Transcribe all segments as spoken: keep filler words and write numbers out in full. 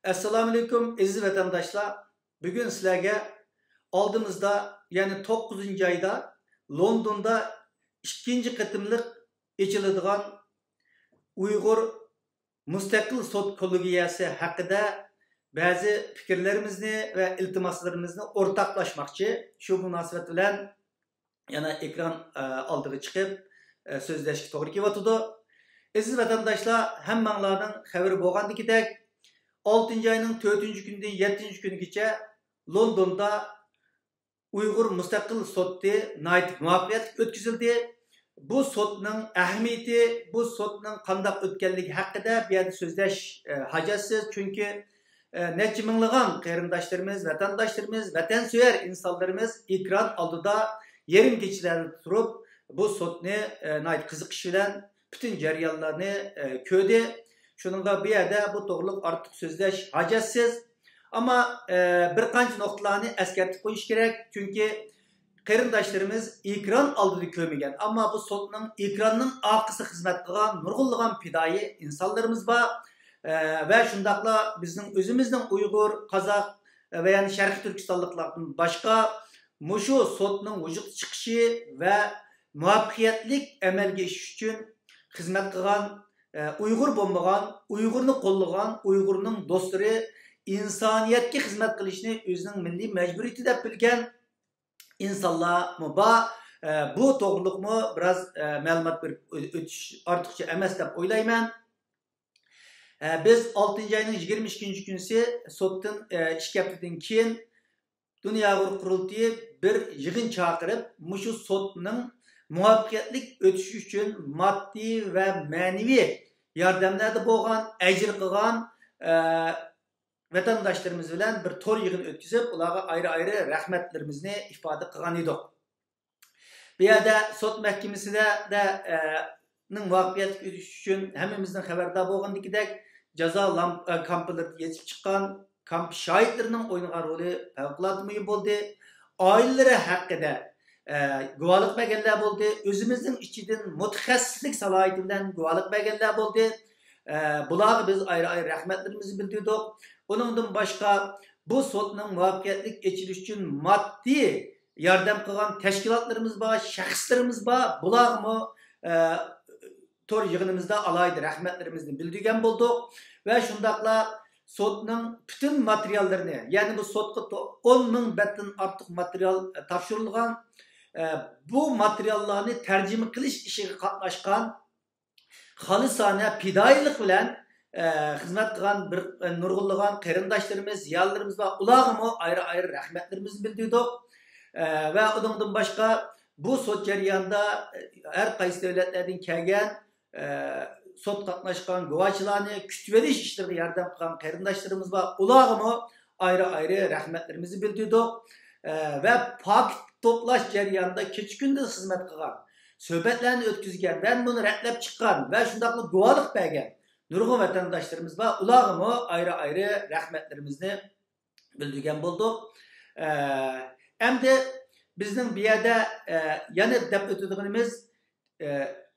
ئەسسالامۇئەلەيكۇم، ئەزىز ۋەتەنداشلار. بۈگۈن سىلەرگە ئالدىمىزدا، يەنى توققۇزىنچى ئايدا لوندوندا ئىككىنچى قېتىملىق ئېچىلىدىغان ئۇيغۇر مۇستەقىل سوت كوللېگىيەسى ھەققىدە بەزى پىكىرلىرىمىزنى ۋە ئىلتىماسلىرىمىزنى ئورتاقلاشماقچى. شۇ مۇناسىۋەت بىلەن يەنە ئېكران، ئە، ئالدىغا چىقىپ، ئە، سۆزلەشكە توغرا كېلىۋاتىدۇ. ئەزىز ۋەتەنداشلار، ھەممەڭلارنىڭ خەۋىرى بولغاندىكىدەك، ئالتىنچى ئاينىڭ تۆتىنچى كۈنىدىن يەتتىنچى كۈنىگىچە لوندوندا ئۇيغۇر مۇستەقىل سوتى ناھايىتى مۇۋەپپەقىيەتلىك ئۆتكۈزۈلدى. بۇ سوتنىڭ ئەھمىيىتى، بۇ سوتنىڭ قانداق ئۆتكەنلىكى ھەققىدە بۇ يەردە سۆزلەش، ئە، ھاجەتسىز. چۈنكى، ئە، نەچچە مىڭلىغان قېرىنداشلىرىمىز، ۋەتەنداشلىرىمىز، ۋەتەنسۆيەر ئىنسانلىرىمىز ئېكران ئالدىدا يېرىم كېچىلەردە تۇرۇپ، بۇ سوتنى، ئە، ناھايىتى قىزىقىش بىلەن پۈتۈن جەريانلارنى، ئە، كۆردى. شۇنىڭغا بۇ يەردە بۇ توغرىلىق ئارتۇق سۆزلەش ھاجەتسىز. ئەمما، ئە، بىر قانچە نۇقتىلارنى ئەسكەرتىپ قويۇش كېرەك. چۈنكى قېرىنداشلىرىمىز ئېكران ئالدىدا كۆرمىگەن، ئەمما بۇ سوتنىڭ ئېكراننىڭ ئارقىسىدا خىزمەت قىلغان نۇرغۇنلىغان پىدائىي ئىنسانلىرىمىز بار. ئە، ۋە شۇنداقلا بىزنىڭ ئۆزىمىزنىڭ ئۇيغۇر، قازاق ۋە يەنە شەرقىي تۈركىستانلىقلاردىن باشقا مۇشۇ سوتنىڭ ۋۇجۇدقا چىقىشى ۋە مۇۋەپپەقىيەتلىك ئەمەلگە ئېشىش ئۈچۈن خىزمەت قىلغان، ئە، ئۇيغۇر بولمىغان، ئۇيغۇرنى قوللىغان، ئۇيغۇرنىڭ دوستلىرى، ئىنسانىيەتكە خىزمەت قىلىشنى ئۆزىنىڭ مىللىي مەجبۇرىيىتى دەپ بىلگەن ئىنسانلارمۇ بار. ئە، بۇ توغرىلىقمۇ بىراز، ئە، مەلۇمات بېرىپ ئۆ-، ئۆتۈش ئارتۇقچە ئەمەس دەپ ئويلايمەن. ئە، بىز ئالتىنچى ئاينىڭ يىگىرمە ئىككىنچى كۈنىسى سوتتىن، ئە، ئىككى ھەپتىدىن كېيىن دۇنيا ئۇيغۇر قۇرۇلتىيى بىر يىغىن چاقىرىپ، مۇشۇ سوتنىڭ مۇۋەپپەقىيەتلىك ئۆتۈشى ئۈچۈن ماددىي ۋە مەنىۋى ياردەملەردە بولغان، ئەجىر قىلغان، ئە، ۋەتەنداشلىرىمىز بىلەن بىر تور يىغىنى ئۆتكۈزۈپ، ئۇلارغا ئايرى-ئايرى رەھمەتلىرىمىزنى ئىپادە قىلغان ئىدۇق. بۇ يەردە سوت مەھكىمىسىدە، دە، ئە، نىڭ مۇۋەپپەقىيەتلىك ئۆتۈشى ئۈچۈن ھەممىمىزنىڭ خەۋەردار بولغىنىدىكىدەك، جازا لام-، ئە، كامپلىرىدا يېتىپ چىققان كامپ شاھىتلىرىنىڭ ئوينىغان رولى پەۋقۇلئاددە مۇھىم بولدى. ئائىلىلىرى ھەققىدە، ئە، گۇۋاھلىق بەرگەنلەر بولدى. ئۆزىمىزنىڭ ئىچىدىن مۇتەخەسسىسلىك سالاھىيىتى بىلەن گۇۋاھلىق بەرگەنلەر بولدى. ئە، بۇلارغا بىز ئايرى-ئايرى رەھمەتلىرىمىزنى بىلدۈردۇق. ئۇنىڭدىن باشقا، بۇ سوتنىڭ مۇۋەپپەقىيەتلىك ئېچىلىشى ئۈچۈن ماددىي ياردەم قىلغان تەشكىلاتلىرىمىز بار، شەخسلىرىمىز بار. بۇلارغىمۇ، ئە، تور يىغىنىمىزدا ئالاھىدە رەھمەتلىرىمىزنى بىلدۈرگەن بولدۇق. ۋە شۇنداقلا سوتنىڭ پۈتۈن ماتېرىياللىرىنى، يەنى بۇ سوتقا تو-، ئون مىڭ بەتتىن ئارتۇق ماتېرىيال، ئە، تاپشۇرۇلغان. ئە، بۇ ماتېرىياللارنى تەرجىمە قىلىش ئىشىغا قاتناشقان خالىسانە پىدائىيلىق بىلەن، ئە، خىزمەت قىلغان بىر، ئە، نۇرغۇنلىغان قېرىنداشلىرىمىز، زىيالىيلىرىمىز بار. ئۇلارغىمۇ ئايرى-ئايرى رەھمەتلىرىمىزنى بىلدۈردۇق. ئە، ۋە ئۇنىڭدىن باشقا، بۇ سوت جەريانىدا، ئە، ھەر قايسى دۆلەتلەردىن كەلگەن، ئە، سوت قاتناشقان گۇۋاھچىلارنى كۈتۈۋېلىش ئىشلىرىغا ياردەم قىلغان قېرىنداشلىرىمىز بار. ئۇلارغىمۇ ئايرى-ئايرى رەھمەتلىرىمىزنى بىلدۈردۇق. ئە، ۋە پاكىت توپلاش جەريانىدا كېچە-كۈندۈز خىزمەت قىلغان، سۆھبەتلەرنى ئۆتكۈزگەن ۋە بۇنى رەتلەپ چىققان ۋە شۇنداقلا گۇۋاھلىق بەرگەن نۇرغۇن ۋەتەنداشلىرىمىز بار. ئۇلارغىمۇ ئايرى-ئايرى رەھمەتلىرىمىزنى بىلدۈرگەن بولدۇق. ئە، ئەمدى بىزنىڭ بۇ يەردە، ئە، يەنە دەپ ئۆتىدىغىنىمىز، ئە،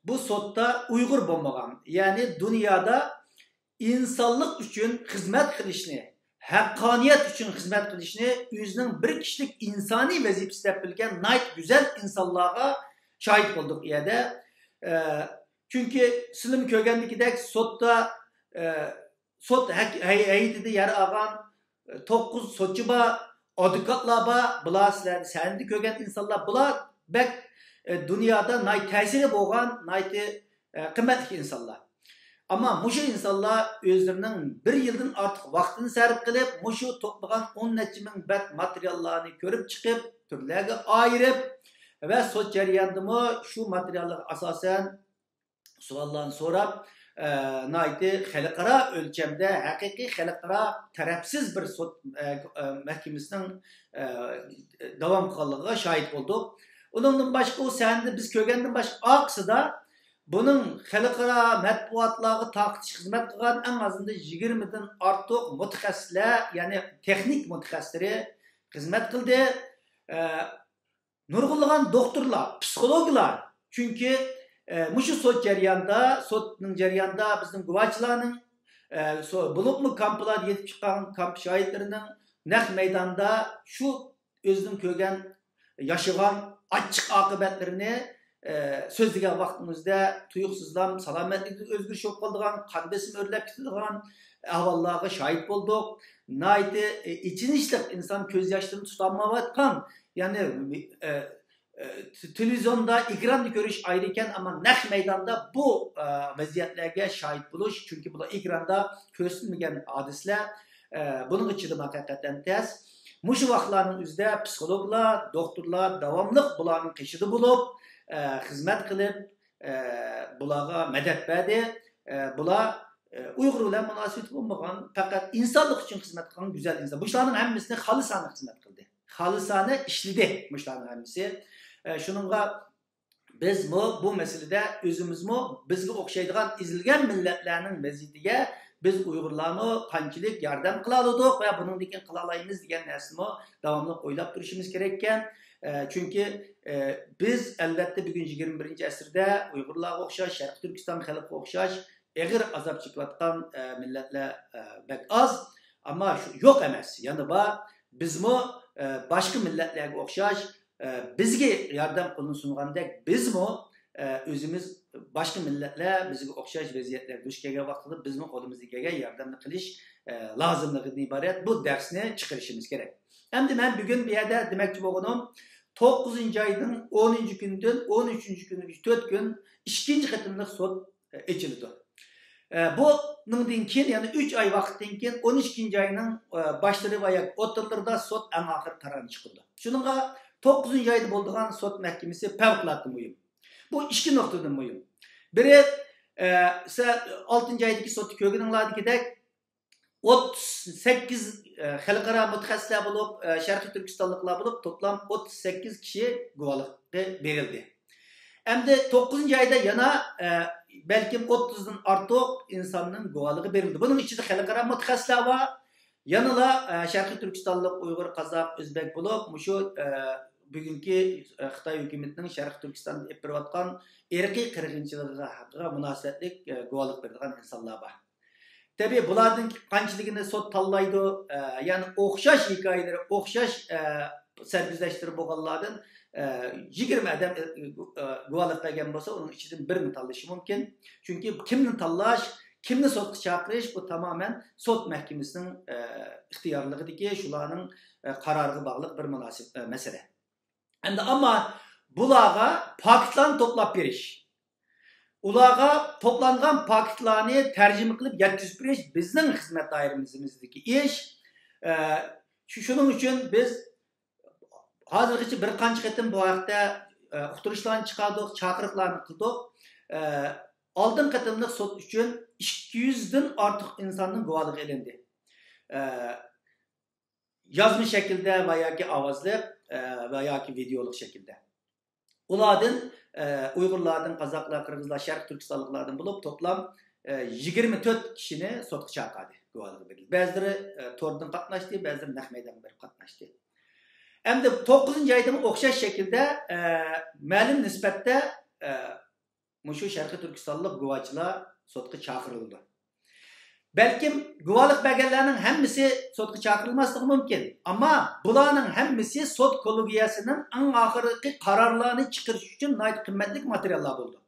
بۇ سوتتا ئۇيغۇر بولمىغان، يەنى دۇنيادا ئىنسانلىق ئۈچۈن خىزمەت قىلىشنى، ھەققانىيەت ئۈچۈن خىزمەت قىلىشنى ئۆزىنىڭ بىر كىشىلىك ئىنسانىي ۋەزىپىسى دەپ بىلگەن ناھايىتى گۈزەل ئىنسانلارغا شاھىت بولدۇق ئۇ يەردە. ئە، چۈنكى سىلىمۇ كۆرگەندىكىدەك سوتتا، ئە، سوت ھەك-، ھەي-، ھەيئىتىدە يەر ئالغان، ئە، توققۇز سوتچى بار، ئادۋوكاتلار بار، بۇلار سىلەر سەھنىدە كۆرگەن ئىنسانلار، بۇلار بەك، ئە، دۇنيادا ناھايىتى تەسىرى بولغان، ناھايىتى، ئە، قىممەتلىك ئىنسانلار. ئەمما مۇشۇ ئىنسانلار ئۆزلىرىنىڭ بىر يىلدىن ئارتۇق ۋاقتىنى سەرپ قىلىپ، مۇشۇ توپلىغان ئون نەچچە مىڭ بەت ماتېرىياللارنى كۆرۈپ چىقىپ، تۈرلەرگە ئايرىپ ۋە سوت جەريانىدىمۇ شۇ ماتېرىياللارغا ئاساسەن سوئاللارنى سوراپ، ئە، ناھايىتى خەلقئارا ئۆلچەمدە ھەقىقىي خەلقئارا تەرەپسىز بىر سوت، ئە، ئە، مەھكىمىسىنىڭ، ئە، داۋام قىلغانلىقىغا شاھىت بولدۇق. ئۇنىڭدىن باشقا، ئۇ سەھنىدە بىز كۆرگەندىن باشقا ئارقىسىدا بۇنىڭ خەلقئارا مەتبۇئاتلارغا تارقىتىش خىزمەت قىلغان ئەڭ ئازىندا يىگىرمىدىن ئارتۇق مۇتەخەسسىسلەر، يەنى تېخنىك مۇتەخەسسىسلىرى خىزمەت قىلدى. ئە، نۇرغۇنلىغان دوختۇرلار، پسىخولوگلار، چۈنكى، ئە، مۇشۇ سوت جەريانىدا، سوتنىڭ جەريانىدا بىزنىڭ گۇۋاھچىلارنىڭ، ئە، سو-، بولۇپمۇ كامپلاردا يېتىپ چىققان كامپ شاھىتلىرىنىڭ نەق مەيداندا شۇ ئۆزىنىڭ كۆرگەن، ياشىغان ئاچچىق ئاقىۋەتلىرىنى، ئە، سۆزلىگەن ۋاقتىمىزدا تۇيۇقسىزلا سالامەتلىكىدە ئۆزگىرىش بولۇپ قالىدىغان، قان بېسىمى ئۆرلەپ كېتىدىغان ئەھۋاللارغا شاھىت بولدۇق. ناھايىتى، ئە، ئېچىنىشلىق، ئىنسان كۆز ياشلىرىنى تۇتالمايۋاتقان، يەنى، ئە، ئە، ت-، تېلېۋىزىيوندا، ئېكراندا كۆرۈش ئايرىكەن، ئەمما نەق مەيداندا بۇ، ئە، ۋەزىيەتلەرگە شاھىت بولۇش، چۈنكى بۇلار ئېكراندا كۆرسىتىلمىگەن ھادىسىلەر، ئە، بۇنىڭغا چىدىم ھەقىقەتەن تەس. مۇشۇ ۋاقىتلارنىڭ ئۆزىدە پسىخولوگلار، دوختۇرلار داۋاملىق بۇلارنىڭ قېشىدا بولۇپ، ئە، خىزمەت قىلىپ، ئە، بۇلارغا مەدەت بەردى. ئە، بۇلار، ئە، ئۇيغۇر بىلەن مۇناسىۋىتى بولمىغان، پەقەت ئىنسانلىق ئۈچۈن خىزمەت قىلغان گۈزەل ئىنسان. بۇلارنىڭ ھەممىسىنى خالىسانە خىزمەت قىلدى. خالىسانە ئىشلىدى مۇشۇلارنىڭ ھەممىسى. ئە، شۇنىڭغا بىزمۇ بۇ مەسىلىدە ئۆزىمىزمۇ بىزگە ئوخشايدىغان ئېزىلگەن مىللەتلەرنىڭ ۋەزىيىتىگە بىز ئۇيغۇرلارمۇ قانچىلىك ياردەم قىلالىدۇق ۋە بۇنىڭدىن كېيىن قىلالايمىز دېگەن نەرسىنىمۇ داۋاملىق ئويلاپ تۇرۇشىمىز كېرەككەن. ئە، چۈنكى، ئە، بىز ئەلۋەتتە بۈگۈن يىگىرمە بىرىنچى ئەسىردە ئۇيغۇرلارغا ئوخشاش، شەرقىي تۈركىستان خەلقىگە ئوخشاش ئېغىر ئازاب چېكىۋاتقان، ئە، مىللەتلەر، ئە، بەك ئاز. ئەمما شۇ يوق ئەمەس، يەنە بار. بىزمۇ، ئە، باشقا مىللەتلەرگە ئوخشاش، ئە، بىزگە ياردەم قولىنى سۇنغاندەك، بىزمۇ، ئە، ئۆزىمىز باشقا مىللەتلەر بىزگە ئوخشاش ۋەزىيەتلەرگە دۇچ كەلگەن ۋاقتىدا بىزمۇ قولىمىزدىن كەلگەن ياردەمنى قىلىش، ئە، لازىملىقىدىن ئىبارەت بۇ دەرسنى چىقىرىشىمىز كېرەك. ئەمدى مەن بۈگۈن بۇ يەردە دېمەكچى بولغىنىم، توققۇزىنچى ئاينىڭ ئونىنچى كۈنىدىن ئون ئۈچىنچى كۈنىگىچە تۆت كۈن ئىككىنچى قېتىملىق سوت ئېچىلىدۇ. ئە، بۇنىڭدىن كېيىن، يەنى ئۈچ ئاي ۋاقىتتىن كېيىن، ئون ئىككىنچى ئاينىڭ، ئە، باشلىرى ۋە ياكى ئوتتۇرىلىرىدا سوت ئەڭ ئاخىرقى قارارنى چىقىرىدۇ. شۇنىڭغا توققۇزىنچى ئايدا بولىدىغان سوت مەھكىمىسى پەۋقۇلئاددە مۇھىم. بۇ ئىككى نۇقتىدىن مۇھىم. بىرى، ئە، سە-، ئالتىنچى ئايدىكى سوتتا كۆرگىنىڭلاردىكىدەك، ئوتتۇز سەككىز، ئە، خەلقئارا مۇتەخەسسىسلەر بولۇپ، ئە، شەرقىي تۈركىستانلىقلار بولۇپ، توپلام ئوتتۇز سەككىز كىشى گۇۋاھلىققا بېرىلدى. ئەمدى توققۇزىنچى ئايدا يەنە، ئە، بەلكىم ئوتتۇزدىن ئارتۇق ئىنساننىڭ گۇۋاھلىقى بېرىلدى. بۇنىڭ ئىچىدە خەلقئارا مۇتەخەسسىسلەر بار. يەنىلا، ئە، شەرقىي تۈركىستانلىق ئۇيغۇر، قازاق، ئۆزبەك بولۇپ، مۇشۇ، ئە، بۈگۈنكى، ئە، خىتاي ھۆكۈمىتىنىڭ شەرقىي تۈركىستاندا ئېلىپ بېرىۋاتقان ئىرقىي قىرغىنچىلىقىغا، ھەققىگە مۇناسىۋەتلىك، ئە، گۇۋاھلىق بېرىدىغان ئىنسانلار بار. تەبىئىي، بۇلاردىن قانچىلىكىنى سوت تاللايدۇ؟ ئە، يەنى ئوخشاش ھېكايىلىرى، ئوخشاش، ئە، سەرگۈزەشتلىرى بولغانلاردىن، ئە، يىگىرمە ئادەم، ئە، ئە، گۇۋاھلىق بەرگەن بولسا، ئۇنىڭ ئىچىدىن بىرىنى تاللىشى مۇمكىن. چۈنكى كىمنى تاللاش، كىمنى سوتقا چاقىرىش، بۇ تامامەن سوت مەھكىمىسىنىڭ، ئە، ئىختىيارلىقىدىكى، شۇلارنىڭ، ئە، قارارىغا باغلىق بىر مۇناسىپ، ئە، مەسىلە. ئەمدى ئەمما بۇلارغا پاكىتلارنى توپلاپ بېرىش، ئۇلارغا توپلانغان پاكىتلارنى تەرجىمە قىلىپ يەتكۈزۈپ بېرىش بىزنىڭ خىزمەت دائىرىمىزدىكى ئىش. ئە، شۇ، شۇنىڭ ئۈچۈن بىز ھازىرغىچە بىر قانچە قېتىم بۇ ھەقتە، ئە، ئۇقتۇرۇشلارنى چىقاردۇق، چاقىرىقلارنى قىلدۇق. ئە، ئالدىنقى قېتىملىق سوت ئۈچۈن ئىككى يۈزدىن ئارتۇق ئىنساننىڭ گۇۋاھلىقى ئېلىندى. ئە، يازما شەكىلدە ۋە ياكى ئاۋازلىق، ئە، ۋە ياكى ۋىدېئولۇق شەكىلدە. ئۇلاردىن، ئە، ئۇيغۇرلاردىن، قازاقلار، قىرغىزلار، شەرقىي تۈركىستانلىقلاردىن بولۇپ توپلام، ئە، يىگىرمە تۆت كىشىنى سوتقا چاقىردى، گۇۋاھلىقى بېرىلدى. بەزىلىرى، ئە، توردىن قاتناشتى، بەزىلىرى نەق مەيدانغا بېرىپ قاتناشتى. ئەمدى توققۇزىنچى ئايدىمۇ ئوخشاش شەكىلدە، ئە، مەلۇم نىسبەتتە، ئە، مۇشۇ شەرقىي تۈركىستانلىق گۇۋاچىلار سوتقا چاقىرىلىدۇ. بەلكىم گۇۋاھلىق بەرگەنلەرنىڭ ھەممىسى سوتقا چاقىرىلماسلىقى مۇمكىن. ئەمما بۇلارنىڭ ھەممىسى سوت كوللېگىيەسىنىڭ ئەڭ ئاخىرقى قارارلارنى چىقىرىش ئۈچۈن ناھايىتى قىممەتلىك ماتېرىياللار بولىدۇ.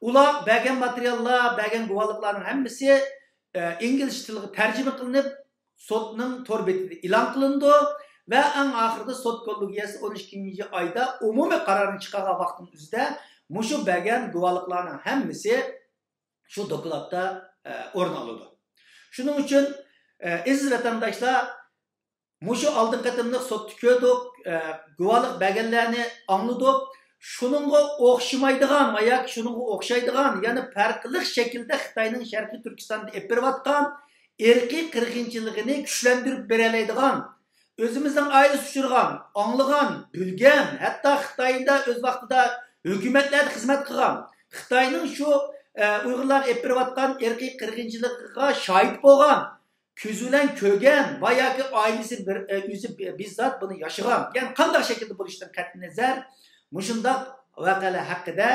ئۇلار بەرگەن ماتېرىياللار، بەرگەن گۇۋاھلىقلارنىڭ ھەممىسى، ئە، ئىنگلىزچە تىلغا تەرجىمە قىلىنىپ، سوتنىڭ تور بېتىدە ئېلان قىلىنىدۇ ۋە ئەڭ ئاخىرىدا سوت كوللېگىيەسى ئون ئىككىنچى ئايدا ئومۇمىي قارارنى چىقارغان ۋاقتىنىڭ ئۆزىدە مۇشۇ بەرگەن گۇۋاھلىقلارنىڭ ھەممىسى شۇ دوكلاتتا، ئە، ئورۇن ئالىدۇ. شۇنىڭ ئۈچۈن، ئە، ئەزىز ۋەتەنداشلار، مۇشۇ ئالدىنقى قېتىملىق سوتتا كۆردۇق، ئە، گۇۋاھلىق بەرگەنلەرنى ئاڭلىدۇق. شۇنىڭغا ئوخشىمايدىغان ۋە ياكى شۇنىڭغا ئوخشايدىغان، يەنە پەرقلىق شەكىلدە خىتاينىڭ شەرقىي تۈركىستاندا ئېلىپ بېرىۋاتقان ئىرقىي قىرغىنچىلىقىنى كۈچلەندۈرۈپ بېرەلەيدىغان، ئۆزىمىزنىڭ ئائىلىسى ئۇچرىغان، ئاڭلىغان، بىلگەن، ھەتتا خىتايدا ئۆز ۋاقتىدا ھۆكۈمەتلەردە خىزمەت قىلغان، خىتاينىڭ شۇ، ئە، ئۇيغۇرلارغا ئېلىپ بېرىۋاتقان ئىرقىي قىرغىنچىلىقىغا شاھىت بولغان، كۆزى بىلەن كۆرگەن ۋە ياكى ئائىلىسى بىر، ئە، ئۆزى بىززات بۇنى ياشىغان، يەنى قانداق شەكىلدە بولۇشىدىن قەتئىينەزەر، مۇشۇنداق ۋەقەلەر ھەققىدە،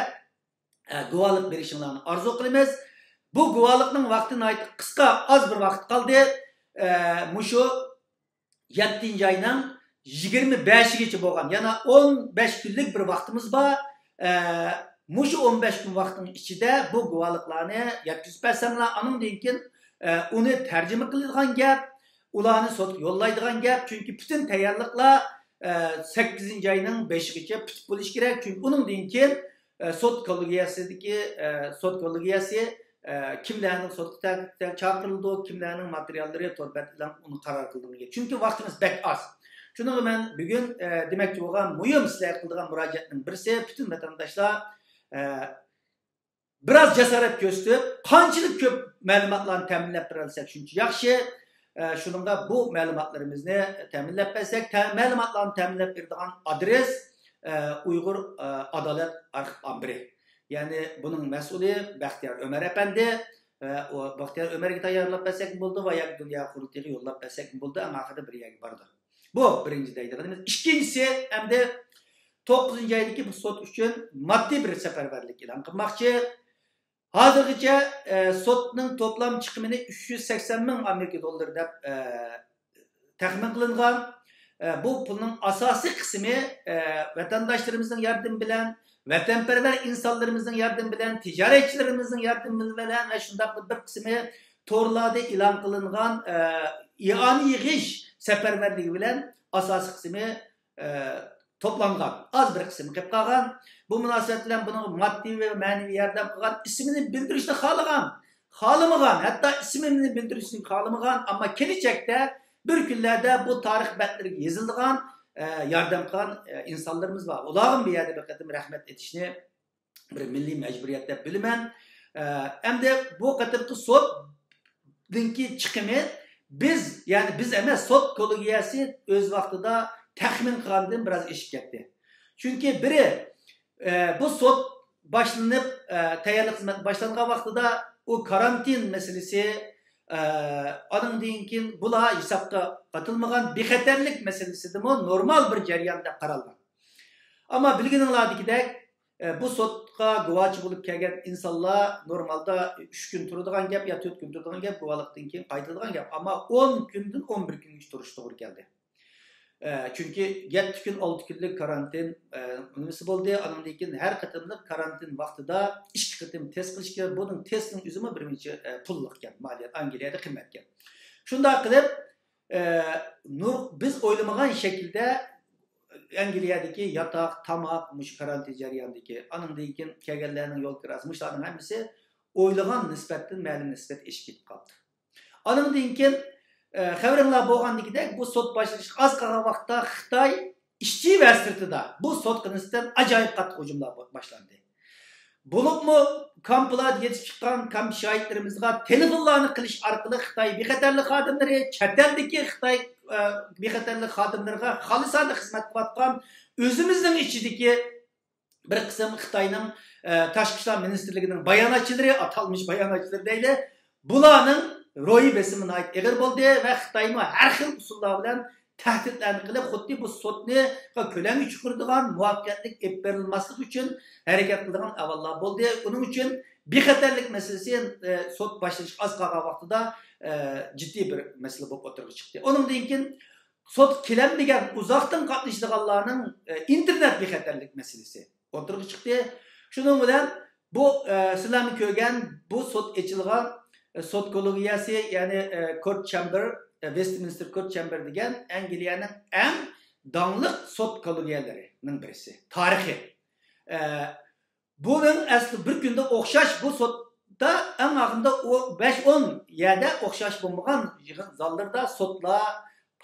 ئە، گۇۋاھلىق بېرىشىڭلارنى ئارزۇ قىلىمىز. بۇ گۇۋاھلىقنىڭ ۋاقتى ناھايىتى قىسقا، ئاز بىر ۋاقىت قالدى. ئە، مۇشۇ يەتتىنچى ئاينىڭ يىگىرمە بەشىگىچە بولغان، يەنە ئون بەش كۈنلۈك بىر ۋاقتىمىز بار. ئە، مۇشۇ ئون بەش كۈن ۋاقىتنىڭ ئىچىدە بۇ گۇۋاھلىقلارنى يەتكۈزۈپ بەرسەڭلار، ئانىڭدىن كېيىن، ئە، ئۇنى تەرجىمە قىلىدىغان گەپ، ئۇلارنى سوتقا يوللايدىغان گەپ. چۈنكى پۈتۈن تەييارلىقلار، ئە، سەككىزىنچى ئاينىڭ بېشىغىچە پۈتۈپ بولۇشى كېرەك. چۈنكى ئۇنىڭدىن كېيىن، ئە، سوت كوللېگىيەسىدىكى، ئە، سوت كوللېگىيەسى، ئە، كىملەرنىڭ سوتقا تا-، تا-، چاقىرىلىدۇ، كىملەرنىڭ ماتېرىياللىرى تور بەت ئېلان، ئۇنى قارار قىلىدىغان گەپ. چۈنكى ۋاقتىمىز بەك ئاز. شۇنىڭغا مەن بۈگۈن، ئە، دېمەكچى بولغان مۇھىم سىلەرگە قىلىدىغان مۇراجىئەتنىڭ بىرسى، پۈتۈن ۋەتەنداشلار، ئە، بىراز جاسارەت كۆرسىتىپ، قانچىلىك كۆپ مەلۇماتلارنى تەمىنلەپ بېرەلىسەك، شۇنچە ياخشى. ئە، شۇنىڭغا بۇ مەلۇماتلىرىمىزنى تەمىنلەپ بەرسەك، تە-، مەلۇماتلارنى تەمىنلەپ بېرىدىغان ئادرېس، ئە، ئۇيغۇر، ئە، ئادالەت ئارخىپ ئامبىرى. يەنى بۇنىڭ مەسئۇلى بەختىيار ئۆمەر ئەپەندى. ئە، ئۇ بەختىيار ئۆمەرگە تەييارلاپ بەرسەكمۇ بولىدۇ ۋە ياكى دۇنيا قۇرۇلتىيىغا يوللاپ بەرسەكمۇ بولىدۇ. ئەڭ ئاخىرىدا بىر يەرگە بارىدۇ. بۇ بىرىنچى دەيدىغىنىمىز. ئىككىنچىسى، ئەمدى توققۇزىنچى ئايدىكى بۇ سوت ئۈچۈن ماددىي بىر سەپەرۋەرلىك ئېلان قىلماقچى. ھازىرغىچە، ئە، سوتنىڭ توپلام چىقىمىنى ئۈچ يۈز سەكسەن مىڭ ئامېرىكا دوللىرى دەپ، ئە، تەخمىن قىلىنغان. ئە، بۇ پۇلنىڭ ئاساسىي قىسمى، ئە، ۋەتەنداشلىرىمىزنىڭ ياردىمى بىلەن، ۋەتەنپەرۋەر ئىنسانلىرىمىزنىڭ ياردىمى بىلەن، تىجارەتچىلىرىمىزنىڭ ياردىمى بىلەن ۋە شۇنداقلا بىر قىسمى تورلاردا ئېلان قىلىنغان، ئە، ئىئانە يىغىش سەپەرۋەرلىكى بىلەن ئاساسىي قىسمى، ئە، توپلانغان. ئاز بىر قىسمى قېلىپ قالغان. بۇ مۇناسىۋەت بىلەن بۇنىڭغا ماددىي ۋە مەنىۋى ياردەم قىلغان، ئىسمىنى بىلدۈرۈشنى خالىغان، خالىمىغان، ھەتتا ئىسمىنى بىلدۈرۈشنى خالىمىغان، ئەمما كېلىچەكتە بىر كۈنلەردە بۇ تارىخ بەتلىرىگە يېزىلىدىغان، ئە، ياردەم قىلغان، ئە، ئىنسانلىرىمىز بار. ئۇلارغىمۇ بۇ يەردە بىر قېتىم رەھمەت ئېيتىشنى بىر مىللىي مەجبۇرىيەت دەپ بىلىمەن. ئە، ئەمدى بۇ قېتىمقى سوتنىڭكى چىقىمى بىز، يەنى بىز ئەمەس، سوت كوللېگىيەسى ئۆز ۋاقتىدا تەخمىن قىلغاندىن بىراز ئېشىپ كەتتى. چۈنكى بىرى، ئە، بۇ سوت باشلىنىپ، ئە، تەييارلىق خىزمەت باشلانغان ۋاقتىدا ئۇ كارانتىن مەسىلىسى، ئە، ئانىڭدىن كېيىن بۇلار ھېسابقا قاتىلمىغان، بىخەتەرلىك مەسىلىسىدىمۇ نورمال بىر جەريان دەپ قارالغان. ئەمما بىلگىنىڭلاردىكىدەك، ئە، بۇ سوتقا گۇۋاچى بولۇپ كەلگەن ئىنسانلار نورمالدا ئۈچ كۈن تۇرىدىغان گەپ يا تۆت كۈن تۇرىدىغان گەپ، گۇۋاھلىقتىن كېيىن قايتىدىغان گەپ. ئەمما ئون كۈندىن ئون بىر كۈنگىچە تۇرۇش توغرا كەلدى. ئە، چۈنكى يەتتە كۈن، ئالتە كۈنلۈك كارانتىن، ئە، نېمىسى بولدى. ئانىڭدىن كېيىن ھەر قېتىملىق كارانتىن ۋاقتىدا ئىككى قېتىم تېست قىلىش كېرەك. بۇنىڭ تېستىنىڭ ئۆزىمۇ بىر نەچچە، ئە، پۇللۇقكەن، مالىيەت، ئانگلىيەدە قىممەتكەن. شۇنداق قىلىپ، ئە، نۇر-، بىز ئويلىمىغان شەكىلدە ئەنگلىيەدىكى ياتاق، تاماق، مۇشۇ كارانتىن جەريانىدىكى، ئانىڭدىن كېيىن كەلگەنلەرنىڭ يول كىراسى، مۇشۇلارنىڭ ھەممىسى ئويلىغان نىسبەتتىن مەلۇم نىسبەت ئېشىپ كېتىپ قاپتۇ. ئانىڭدىن كېيىن، ئە، خەۋىرىڭلار بولغاندىكىدەك، بۇ سوت باشلىنىشقا ئاز قالغان ۋاقىتتا خىتاي ئىچى ۋە سىرتىدا بۇ سوتقا نىسبەتەن ئاجايىپ قاتتىق ھۇجۇملار باشلاندى. بولۇپمۇ كامپلاردا يېتىپ چىققان كامپ شاھىتلىرىمىزغا تېلېفونلارنى قىلىش ئارقىلىق خىتاي بىخەتەرلىك خادىملىرى، چەت ئەلدىكى خىتاي، ئە، بىخەتەرلىك خادىملىرىغا خالىسانە خىزمەت قىلىۋاتقان ئۆزىمىزنىڭ ئىچىدىكى بىر قىسىم خىتاينىڭ، ئە، تاشقى ئىشلار مىنىستىرلىكىنىڭ باياناتچىلىرى، ئاتالمىش باياناتچىلىرى دەيلى، بۇلارنىڭ روھىي بېسىمى ناھايىتى ئېغىر بولدى ۋە خىتايمۇ ھەر خىل ئۇسۇللار بىلەن تەھدىتلەرنى قىلىپ، خۇددى بۇ سوتنى كۆلەڭگە چۈشۈرىدىغان، مۇۋەپپەقىيەتلىك ئېلىپ بېرىلماسلىقى ئۈچۈن ھەرىكەت قىلىدىغان ئەھۋاللار بولدى. ئۇنىڭ ئۈچۈن بىخەتەرلىك مەسىلىسى، ئە، سوت باشلىنىشقا ئاز قالغان ۋاقتىدا، ئە، جىددىي بىر مەسىلە بولۇپ ئوتتۇرىغا چىقتى. ئۇنىڭدىن كېيىن سوتقا كېلەلمىگەن ئۇزاقتىن قاتنىشىدىغانلارنىڭ، ئە، ئىنتېرنېت بىخەتەرلىك مەسىلىسى ئوتتۇرىغا چىقتى. شۇنىڭ بىلەن بۇ، ئە، سىلەرمۇ كۆرگەن بۇ سوت ئېچىلغان، ئە، سوت كوللېگىيەسى، يەنى، ئە، كورت چامبېر، ئە، ۋېستمىنستېر كورت چامبېر دېگەن ئەنگلىيەنىڭ ئەڭ داڭلىق سوت كوللېگىيەلىرىنىڭ بىرسى. تارىخىي. ئە، بۇنىڭ ئەسلى بىر كۈندە ئوخشاش بۇ سوتتا ئەڭ ئاخىرىدا ئۇ بەش ئون يەردە ئوخشاش بولمىغان يىغىن زاللىرىدا سوتلار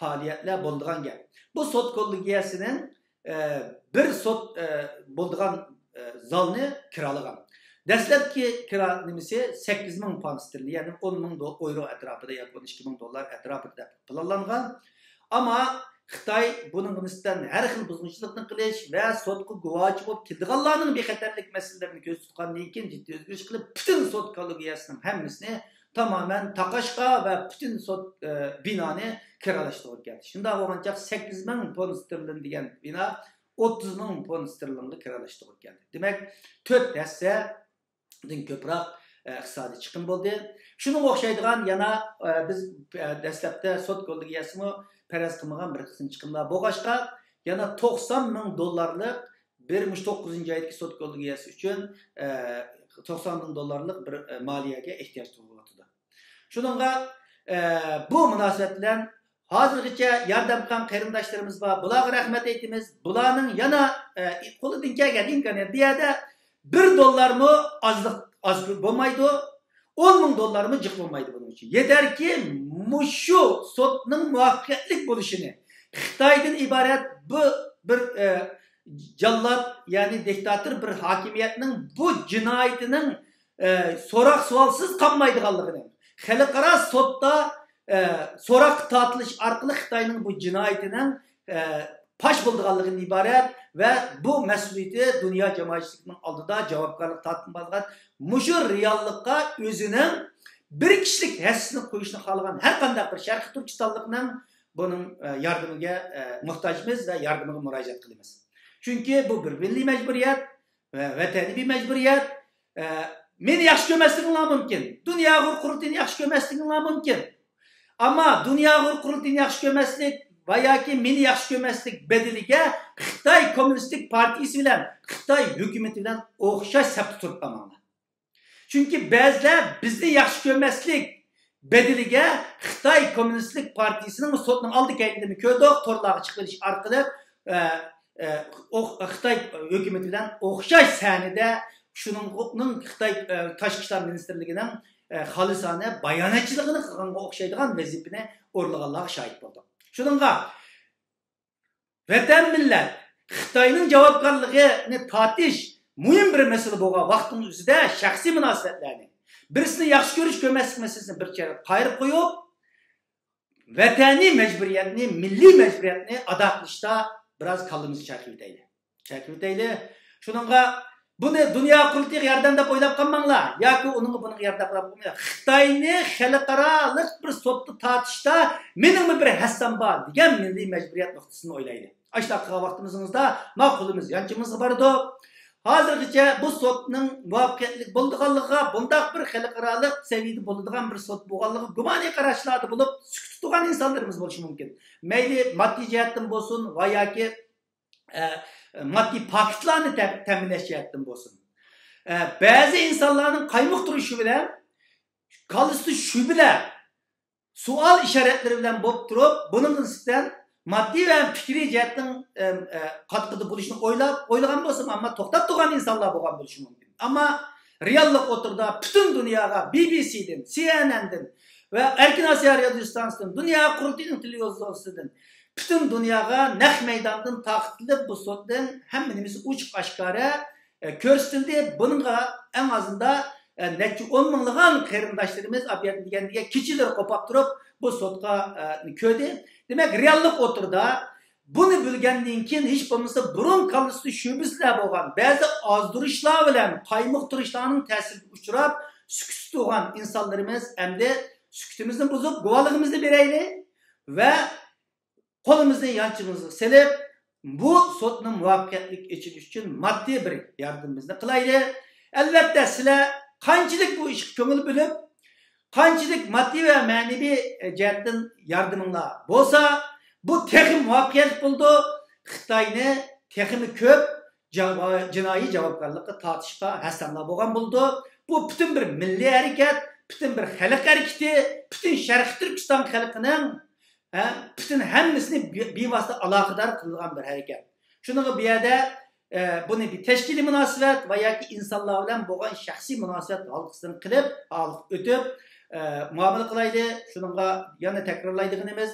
پائالىيەتلەر بولىدىغان گەپ. بۇ سوت كوللېگىيەسىنىڭ، ئە، بىر سوت، ئە، بولىدىغان، ئە، زالنى كىرالىغان. دەسلەپكى كىرا نېمىسى سەككىز مىڭ پوند ستېرلىنگ، يەنى ئون مىڭ دو-، ئويرو ئەتراپىدا ياكى ئون ئىككى مىڭ دوللار ئەتراپىدا دەپ پىلانلانغان. ئەمما خىتاي بۇنىڭغا نىسبەتەن ھەر خىل بۇزغۇنچىلىقنى قىلىش ۋە سوتقا گۇۋاچى بولۇپ كېلىدىغانلارنىڭ بىخەتەرلىك مەسىلىلىرىنى كۆزدە تۇتقاندىن كېيىن جىددىي ئۆزگىرىش قىلىپ، پۈتۈن سوت كوللېگىيەسىنىڭ ھەممىسىنى تامامەن تاقاشقا ۋە پۈتۈن سوت، ئە، بىنانى كىرالاشتۇرغىلى كەلدى. شۇنداق بولغان چاغ سەككىز مىڭ پوند ستېرلىنگ دېگەن بىنا ئوتتۇز مىڭ پوند ستېرلىنگغا كىرالاشتۇرغىلى كەلدى. دېمەك، تۆت ھەسسە دىن كۆپرەك، ئىقتىسادىي چىقىم بولدى. شۇنىڭغا ئوخشايدىغان يەنە، ئە، بىز، ئە، دەسلەپتە سوت كوللېگىيەسىمۇ پەرەز قىلمىغان بىر قىسىم چىقىملار بولغاچقا، يەنە توقسان مىڭ دوللارلىق بىر مۇشۇ توققۇزىنچى ئايدىكى سوت كوللېگىيەسى ئۈچۈن، ئە، توقسان مىڭ دوللارلىق بىر، ئە، مالىيەگە ئېھتىياج تۇغۇلۇۋاتىدۇ. شۇنىڭغا، ئە، بۇ مۇناسىۋەت بىلەن ھازىرغىچە ياردەم قىلغان قېرىنداشلىرىمىز بار. بۇلارغا رەھمەت ئېيتىمىز. بۇلارنىڭ يەنە، ئە، قولىدىن كەلگەن ئىمكانىيەت، بۇ يەردە بىر دوللارمۇ ئازلىق، ئاز بولمايدۇ. ئون مىڭ دوللارمۇ جىق بولمايدۇ بۇنىڭ ئۈچۈن. يېتەركى، مۇشۇ سوتنىڭ مۇۋەپپەقىيەتلىك بولۇشىنى، خىتايدىن ئىبارەت بۇ بىر، ئە، جاللات، يەنى دىكتاتور بىر ھاكىمىيەتنىڭ بۇ جىنايىتىنىڭ، ئە، سوراق سوئالسىز قالمايدىغانلىقىنى، خەلقئارا سوتتا، ئە، سوراققا تارتىلىش ئارقىلىق خىتاينىڭ بۇ جىنايىتىنىڭ، ئە، پاش بولىدىغانلىقىدىن ئىبارەت ۋە بۇ مەسئۇلىيىتى دۇنيا جامائەتچىلىكىنىڭ ئالدىدا جاۋابكارلىق تارتىلىدىغان، مۇشۇ رېئاللىققا ئۆزىنىڭ بىر كىشىلىك ھەسسىسىنى قويۇشنى خالىغان ھەر قانداق بىر شەرقىي تۈركىستانلىقنىڭ بۇنىڭ، ئە، ياردىمىگە، ئە، موھتاجمىز ۋە ياردىمىغا مۇراجىئەت قىلىمىز. چۈنكى بۇ بىر مىللىي مەجبۇرىيەت ۋە ۋەتەنىي بىر مەجبۇرىيەت. ئە، مېنى ياخشى كۆرمەسلىكىڭلار مۇمكىن. دۇنيا ئۇيغۇر قۇرۇلتىيىنى ياخشى كۆرمەسلىكىڭلار مۇمكىن. ئەمما دۇنيا ئۇيغۇر قۇرۇلتىيىنى ياخشى كۆرمەسلىك ۋە ياكى مېنى ياخشى كۆرمەسلىك بەدىلىگە خىتاي كوممۇنىستىك پارتىيىسى بىلەن خىتاي ھۆكۈمىتى بىلەن ئوخشاش سەپتە تۇرۇپ قالماڭلار. چۈنكى بەزىلەر بىزنى ياخشى كۆرمەسلىك بەدىلىگە خىتاي كوممۇنىستىك پارتىيىسىنىڭ سوتنىڭ ئالدى كەينىدىمۇ كۆردۇق، تورلارغا چىقىۋېلىش ئارقىلىق، ئە، ئە، ئوخ-، خىتاي ھۆكۈمىتى بىلەن ئوخشاش سەھنىدە شۇنىڭ خىتاي، ئە، تاشقى ئىشلار مىنىستىرلىكىنىڭ، ئە، خالىسانە باياناتچىلىقىنى قىلغانغا ئوخشايدىغان ۋەزىپىنى ئورۇنلىغانلارغا شاھىت بولدۇق. شۇنىڭغا ۋەتەن مىللەت خىتاينىڭ جاۋابكارلىقىنى تارتىش مۇھىم بىر مەسىلە بولغان ۋاقىتنىڭ ئۆزىدە شەخسىي مۇناسىۋەتلەرنى، بىرسىنى ياخشى كۆرۈش كۆرمەسلىك مەسىلىسىنى بىر چەتكە قايرىپ قويۇپ، ۋەتەنىي مەجبۇرىيەتنى، مىللىي مەجبۇرىيەتنى ئادا قىلىشتا بىراز كاللىمىزنى چايقىۋېتەيلى. چايقىۋېتەيلى. شۇنىڭغا بۇنى دۇنيا قۇرۇلتىيىغا ياردەم دەپ ئويلاپ قالماڭلار. ياكى ئۇنىڭغا بۇنىڭغا ياردەم قىلىپ قالماڭلار. خىتاينى خەلقئارالىق بىر سوتتا تارتىشتا مېنىڭمۇ بىر ھەسسەم بار دېگەن مىللىي مەجبۇرىيەت نۇقتىسىدىن ئويلايلى. ئاشۇنداق قىلغان ۋاقتىمىزدا ما قولىمىز يانچىمىزغا بارىدۇ. ھازىرغىچە بۇ سوتنىڭ مۇۋەپپەقىيەتلىك بولىدىغانلىقىغا، بۇنداق بىر خەلقئارالىق سەۋىيەدە بولىدىغان بىر سوت بولغانلىقىغا گۇمانىي قاراشلاردا بولۇپ، سۈكۈتتە تۇرغان ئىنسانلىرىمىز بولۇشى مۇمكىن. مەيلى ماددىي جەھەتتىن بولسۇن ۋە ياكى، ئە، ماددىي پاكىتلارنى تە-، تەمىنلەش جەھەتتىن بولسۇن. ئە، بەزى ئىنسانلارنىڭ قايمۇقتۇرۇشى بىلەن كاللىسىدا شۈبھىلەر، سوئال ئىشارەتلىرى بىلەن بولۇپ تۇرۇپ، بۇنىڭغا نىسبەتەن ماددىي ۋە پىكرىي جەھەتتىن، ئەم، ئە، قاتقىدە بولۇشنى ئويلاپ، ئويلىغان بولسىمۇ، ئەمما توختاپ تۇرغان ئىنسانلار بولغان بولۇشى مۇمكىن. ئەمما رېئاللىق ئوتتۇرىدا پۈتۈن دۇنياغا بى بى سىدىن، سى ئېن ئېندىن ۋە ئەركىن ئاسىيا رادىيو ئىستانسىسىدىن، دۇنيا قۇرۇلتىيىنىڭ تېلېۋىزورىسىدىن، پۈتۈن دۇنياغا نەق مەيداندىن تارقىتىلىپ، بۇ سوتتىن ھەممە نېمىسى ئوچۇق ئاشكارا، ئە، كۆرسىتىلدى. بۇنىڭغا ئەڭ ئازىندا، ئە، نەچچە ئون مىڭلىغان قېرىنداشلىرىمىز ئاپىيەتنى دېگەندىگە كېچىلىرى قوپاپ تۇرۇپ، بۇ سوتقا، ئە، كۆردى. دېمەك، رېئاللىق ئوتتۇرىدا بۇنى بىلگەندىن كېيىن، ھېچ بولمىسا بۇرۇن كاللىسىدا شۈبھىسىلەر بولغان، بەزى ئازدۇرۇشلار بىلەن قايمۇقتۇرۇشلارنىڭ تەسىرىگە ئۇچراپ، سۈكۈتتە تۇرغان ئىنسانلىرىمىز ئەمدى سۈكۈتىمىزنى بۇزۇپ، گۇۋاھلىقىمىزنى بېرەيلى ۋە قولىمىزنى يانچىمىزغا سېلىپ، بۇ سوتنىڭ مۇۋەپپەقىيەتلىك ئېچىلىشى ئۈچۈن ماددىي بىر ياردىمىمىزنى قىلايلى. ئەلۋەتتە، سىلەر قانچىلىك بۇ ئىشقا كۆڭۈل بۆلۈپ، قانچىلىك ماددىي ۋە مەنىۋى جەھەتتىن ياردىمىڭلار بولسا، بۇ تېخىمۇ مۇۋەپپەقىيەتلىك بولىدۇ. خىتاينى تېخىمۇ كۆپ جاۋا-، جىنايى جاۋابكارلىققا تارتىشقا ھەسسەڭلار بولغان بولىدۇ. بۇ پۈتۈن بىر مىللىي ھەرىكەت، پۈتۈن بىر خەلق ھەرىكىتى، پۈتۈن شەرقىي تۈركىستان خەلقىنىڭ، ھە، پۈتۈن ھەممىسىنى بى-، بىۋاسىتە ئالاقىدار قىلىدىغان بىر ھەرىكەت. شۇنىڭغا بۇ يەردە، ئە، بۇنى بىر تەشكىلىي مۇناسىۋەت ۋە ياكى ئىنسانلار بىلەن بولغان شەخسىي مۇناسىۋەت ھالقىسىدىن قىلىپ، ھالقىپ ئۆتۈپ، ئە، مۇئامىلە قىلايلى. شۇنىڭغا يەنە تەكرارلايدىغىنىمىز،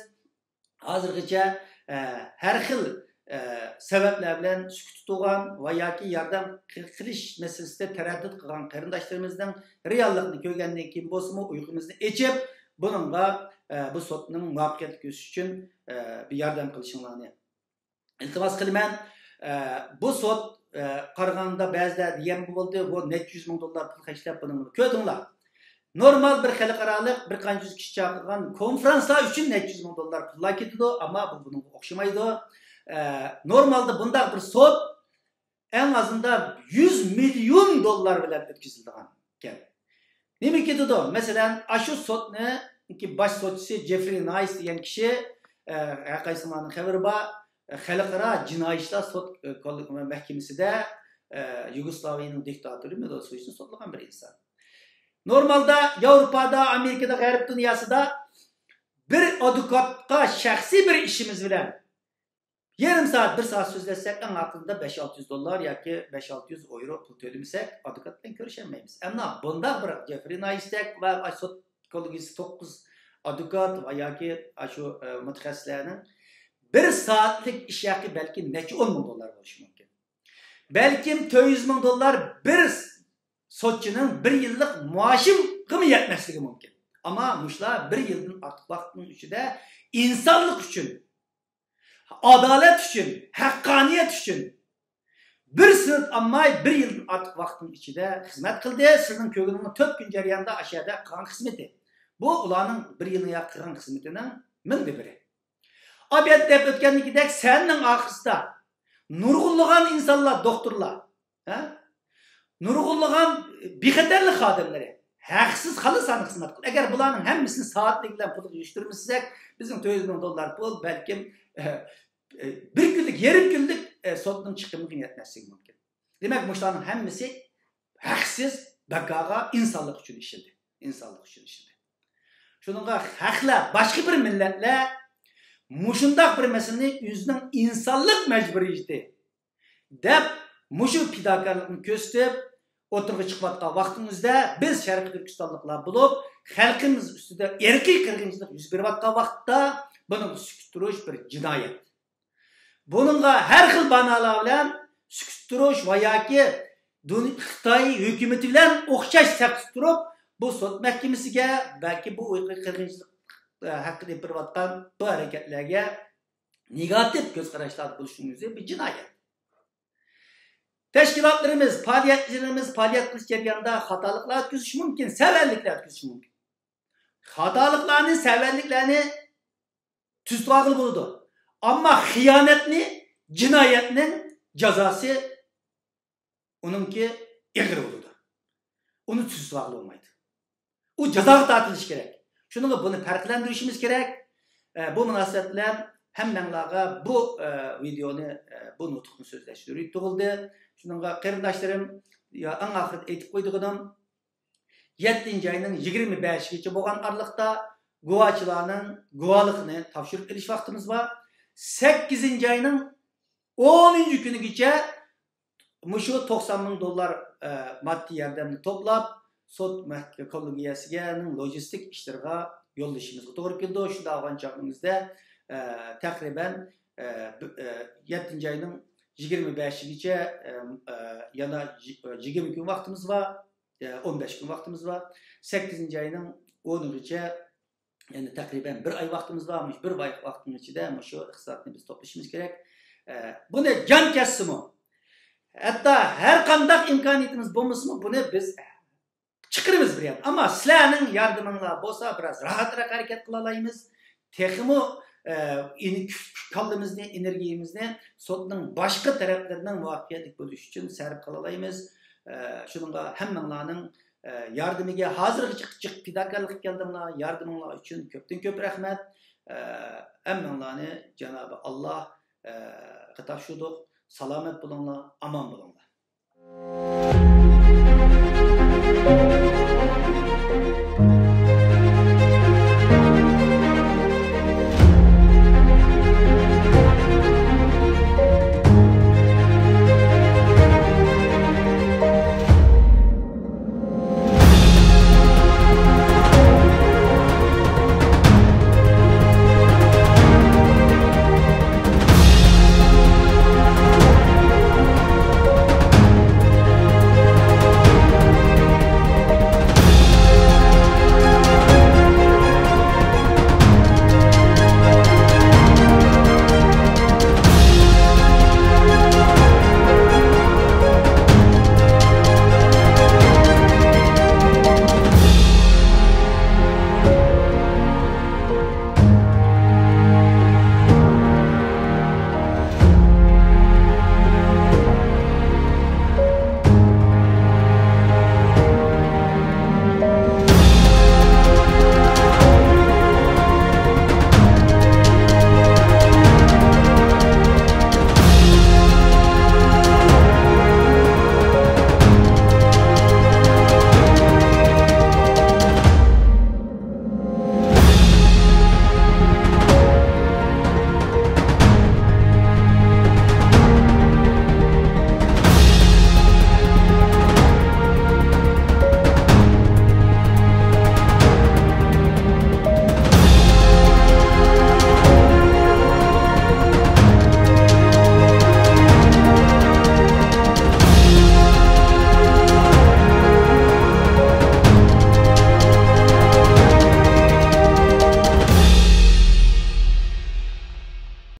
ھازىرغىچە، ئە، ھەر خىل، ئە، سەۋەبلەر بىلەن سۈكۈتتە تۇرغان ۋە ياكى ياردەم قىل-، قىلىش مەسىلىسىدە تەرەددۇت قىلغان قېرىنداشلىرىمىزنىڭ رېئاللىقنى كۆرگەندىن كېيىن بولسىمۇ ئۇيقۇمىزنى ئېچىپ، بۇنىڭغا، ئە، بۇ سوتنىڭ مۇۋەپپەقىيەتلىك ئۆتۈشى ئۈچۈن، ئە، بىر ياردەم قىلىشىڭلارنى ئىلتىماس قىلىمەن. ئە، بۇ سوت، ئە، قارىغاندا بەزىلەر دېگەن بولدى، بۇ نەچچە يۈز مىڭ دوللار پۇل خەجلەپ بۇنىڭ. كۆردۈڭلار. نورمال بىر خەلقئارالىق بىر قانچە يۈز كىشى چاقىرغان كونفرانسلار ئۈچۈن نەچچە يۈز مىڭ دوللار پۇللار كېتىدۇ، ئەمما بۇ بۇنىڭغا ئوخشىمايدۇ. ئە، نورمالدا بۇنداق بىر سوت ئەڭ ئازىندا يۈز مىليون دوللار بىلەن ئۆتكۈزۈلىدىغان گەپ. نېمە كېتىدۇ؟ مەسىلەن، ئاشۇ سوتنىڭكى باش سوتچىسى جېفرى نايس دېگەن كىشى، ئە، ھەر قايسىڭلارنىڭ خەۋىرى بار، ئە، خەلقئارا جىنايى ئىشلار سوت، ئە، كول-، مەھكىمىسىدە، ئە، يۇگوسلاۋىيەنىڭ دىكتاتورى مىلوسېۋىچنى سوتلىغان بىر ئىنسان. نورمالدا ياۋروپادا، ئامېرىكىدا، غەرب دۇنياسىدا بىر ئادۋوكاتقا شەخسىي بىر ئىشىمىز بىلەن يېرىم سائەت، بىر سائەت سۆزلەشسەك، ئەڭ ئاقىلىدا بەش ئالتە يۈز دوللار ياكى بەش ئالتە يۈز ئويرو پۇل تۆلىمىسەك، ئادۋوكات بىلەن كۆرۈشەلمەيمىز. ئەمما بۇنداق بىر جېفرى نايستەك ۋە سوت كوللېگىيىسى توققۇز ئادۋوكات ۋە ياكى ئاشۇ، ئە، مۇتەخەسسىسلەرنىڭ بىر سائەتلىك ئىش ھەققى بەلكى نەچچە ئون مىڭ دوللار بولۇشى مۇمكىن. بەلكىم تۆت يۈز مىڭ دوللار بىر سوتچىنىڭ بىر يىللىق مائاشىغىمۇ يەتمەسلىكى مۇمكىن. ئەمما مۇشۇلار بىر يىلدىن ئارتۇق ۋاقىتنىڭ ئىچىدە ئىنسانلىق ئۈچۈن، ئادالەت ئۈچۈن، ھەققانىيەت ئۈچۈن بىر سېنت ئالماي، بىر يىلدىن ئارتۇق ۋاقىتنىڭ ئىچىدە خىزمەت قىلدى. سىزنىڭ كۆڭلىڭىز تۆت كۈن جەريانىدا ئاشۇ يەردە قىلغان خىزمىتى. بۇ ئۇلارنىڭ بىر يىلنىڭ قىلغان خىزمىتىنىڭ مىڭدا بىرى. ئابىيەت دەپ ئۆتكەندىكىدەك، سەھنىنىڭ ئاخىرىسىدا نۇرغۇنلىغان ئىنسانلار، دوختۇرلار، ھە؟ نۇرغۇنلىغان بىخەتەرلىك خادىملىرى ھەقسىز خالىسانە خىزمەت قىلدى. ئەگەر بۇلارنىڭ ھەممىسىنى سائەتلىك بىلەن پۇلغا يۈرۈشتۈرمىسەك، بىزنىڭ تۆت يۈز مىڭ دوللار پۇل بەلكىم، ئە، ئە، بىر كۈنلۈك، يېرىم كۈنلۈك، ئە، سوتنىڭ چىقىمىغا يەتمەسلىكى مۇمكىن. دېمەك، مۇشۇلارنىڭ ھەممىسى ھەقسىز بەكاغا، ئىنسانلىق ئۈچۈن ئىشلىدى. ئىنسانلىق ئۈچۈن ئىشلىدى. شۇنىڭغا خەقلەر، باشقا بىر مىللەتلەر مۇشۇنداق بىر مەسىلىنى ئۆزىنىڭ ئىنسانلىق مەجبۇرىيىتى دەپ، مۇشۇ پىداكارلىقنى كۆرسىتىپ ئوتتۇرىغا چىقىۋاتقان ۋاقتىمىزدا، بىز شەرقىي تۈركىستانلىقلار بولۇپ، خەلقىمىز ئۈستىدە ئىرقىي قىرغىنچىلىق يۈز بېرىۋاتقان ۋاقىتتا، بۇنىڭغا سۈكۈت تۇرۇش بىر جىنايەت. بۇنىڭغا ھەر خىل باھانىلەر بىلەن سۈكۈت تۇرۇش ۋە ياكى دۇن-، خىتاي ھۆكۈمىتى بىلەن ئوخشاش سەپتە تۇرۇپ، بۇ سوت مەھكىمىسىگە، بەلكى بۇ ئىرقىي قىرغىنچىلىق، ئە، ھەققىدە ئېلىپ بېرىۋاتقان بۇ ھەرىكەتلەرگە نېگاتىپ كۆز قاراشلاردا بولۇشنىڭ ئۆزى بىر جىنايەت. تەشكىلاتلىرىمىز، پائالىيەتچىلىرىمىز پائالىيەت قىلىش جەريانىدا خاتالىقلار ئۆتكۈزۈشى مۇمكىن، سەۋەنلىكلەر ئۆتكۈزۈشى مۇمكىن. خاتالىقلارنى، سەۋەنلىكلەرنى تۈزىتىۋالغىلى بولىدۇ. ئەمما خىيانەتنى، جىنايەتنىڭ جازاسى ئۇنىڭكى ئېغىر بولىدۇ. ئۇنى تۈزىتىۋالغىلى بولمايدۇ. ئۇ جازاغا تارتىلىشى كېرەك. شۇنىڭغا بۇنى پەرقلەندۈرۈشىمىز كېرەك. ئە، بۇ مۇناسىۋەت بىلەن ھەممەڭلارغا بۇ، ئە، ۋىدېئونى، ئە، بۇ نۇتۇقنى سۆزلەش زۆرۈرىيىتى تۇغۇلدى. شۇنىڭغا قېرىنداشلىرىم، يا، ئەڭ ئاخىرىدا ئېيتىپ قويىدىغىنىم، يەتتىنچى ئاينىڭ يىگىرمە بەشىگىچە بولغان ئارىلىقتا گۇۋاچىلارنىڭ گۇۋاھلىقىنى تاپشۇرۇپ ئېلىش ۋاقتىمىز بار. سەككىزىنچى ئاينىڭ ئونىنچى كۈنىگىچە مۇشۇ توقسان مىڭ دوللار، ئە، ماددىي ياردەمنى توپلاپ، سوت مەھكىمە كوللېگىيەسىگەنىڭ لوجىستىك ئىشلىرىغا يوللىشىمىزغا توغرا كېلىدۇ. شۇنداق بولغان چاغىمىزدا، ئە، تەقرىبەن، ئە، بۇ، ئە، يەتتىنچى ئاينىڭ يىگىرمە بەشىگىچە، ئە، ئە، يەنە يىگىرمە كۈن ۋاقتىمىز بار. ئون بەش كۈن ۋاقتىمىز بار. سەككىزىنچى ئاينىڭ ئونىغىچە، يەنى تەقرىبەن بىر ئاي ۋاقتىمىز بار. مۇشۇ بىر ئاي ۋاقىتنىڭ ئىچىدە مۇشۇ ئىقتىسادنى بىز توپلىشىمىز كېرەك. ئە، بۇنى جان كەتسىمۇ، ھەتتا ھەر قانداق ئىمكانىيىتىمىز بولمىسىمۇ، بۇنى بىز چىقىرىمىز بىر يەردىن. ئەمما سىلەرنىڭ ياردىمىڭلار بولسا، بىراز راھەترەك ھەرىكەت قىلالايمىز. تېخىمۇ، ئە، ئېنى-، كۈچ-، كاللىمىزنى، ئېنېرگىيىمىزنى سوتنىڭ باشقا تەرەپلىرىنىڭ مۇۋەپپەقىيەتلىك بولۇشى ئۈچۈن سەرپ قىلالايمىز. ئە، شۇنىڭغا ھەممىڭلارنىڭ، ئە، ياردىمىگە ھازىرغىچە جىق پىداكارلىق قىلىپ كەلدىڭلار. ياردىمىڭلار ئۈچۈن كۆپتىن كۆپ رەھمەت. ئە، ھەممىڭلارنى جانابى ئاللاھ، ئە، غا تاپشۇردۇق. سالامەت بولۇڭلار، ئامان بولۇڭلار.